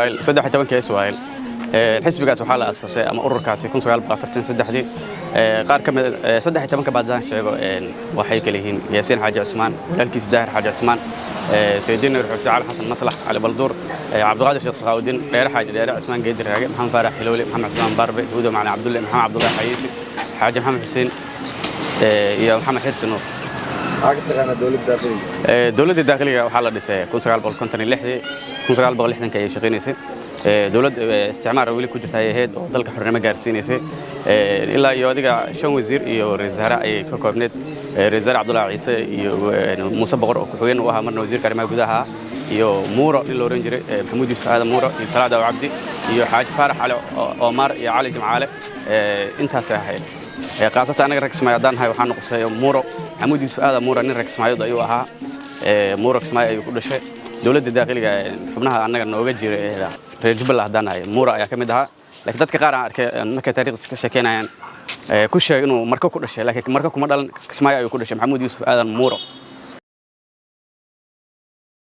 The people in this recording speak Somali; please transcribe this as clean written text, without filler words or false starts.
13-kii SYL. Xisbigaas waxaa la aasasay ama ururkaasi 1943-dii. Qaar ka mid 13-ka baadaan sheego waxay kala yihiin Yaasiin Xaaji Cismaan, walaalkiis Daahir Xaaji Cismaan, Saydiin Nuur Xuseen, Cali Xasan Maslax, Cali Balduur, Cabdiqaadir Sheekh Sakhaawudiin, Dheere Xaaji Dheere, Cismaan Geedi Raage, Maxamed Faarax Xilowle, Maxamed Cismaan Barbe, Hudo Macalin Cabdulle, Maxamed Cabdullaahi Xayiisi, Xaaji Maxamed Xuseen iyo Maxamed Xirsi Nuur. Maxaa ka taqaanaa dowladda daaqiliga? Dowladda daaqiliga waxaa la dhisay 1956-dii, 1960 ayay shaqaynaysay. Dowlad isticmaar weli ku jirta ayay ahayd oo dalka xornimo gaarsiinaysay. Ilaa iyo adiga shan wasiir iyo ra'iisul wasaare ayay ka koobneed: ra'iisul wasaare Cabdullaahi Ciise iyo Muuse Boqor oo ku-xigeen u ahaa, marna wasiirka arrimaha gudaha ah, iyo Muuro nin la oran jiray, Maxamuud Yuusuf Aadan Muuro, iyo Salaad Aw Cabdi iyo Xaaji Faarax Cali Omar iyo Cali Jimcaale. Intaasay ahayd. Khaasatan anaga reer Kismaayo haddaan nahay, waxaa noqosay Muuro, Maxamuud Yuusuf Aadan Muuro, nin reer Kismaayood ayuu ahaa. Muuro Kismaayo ayuu ku dhashay. Dowladda daaqiliga xubnaha annaga nooga jira reer Jubbaland haddaan nahay, Muuro ayaa ka mid ahaa. Laakiin dadka qaar aan arkay markay taariikhdiisa ka sheekeynayaan ku sheegay inuu Marko ku dhashay, laakiin Marko kuma dhalan, Kismaayo ayuu ku dhashay Maxamuud Yuusuf Aadan Muuro.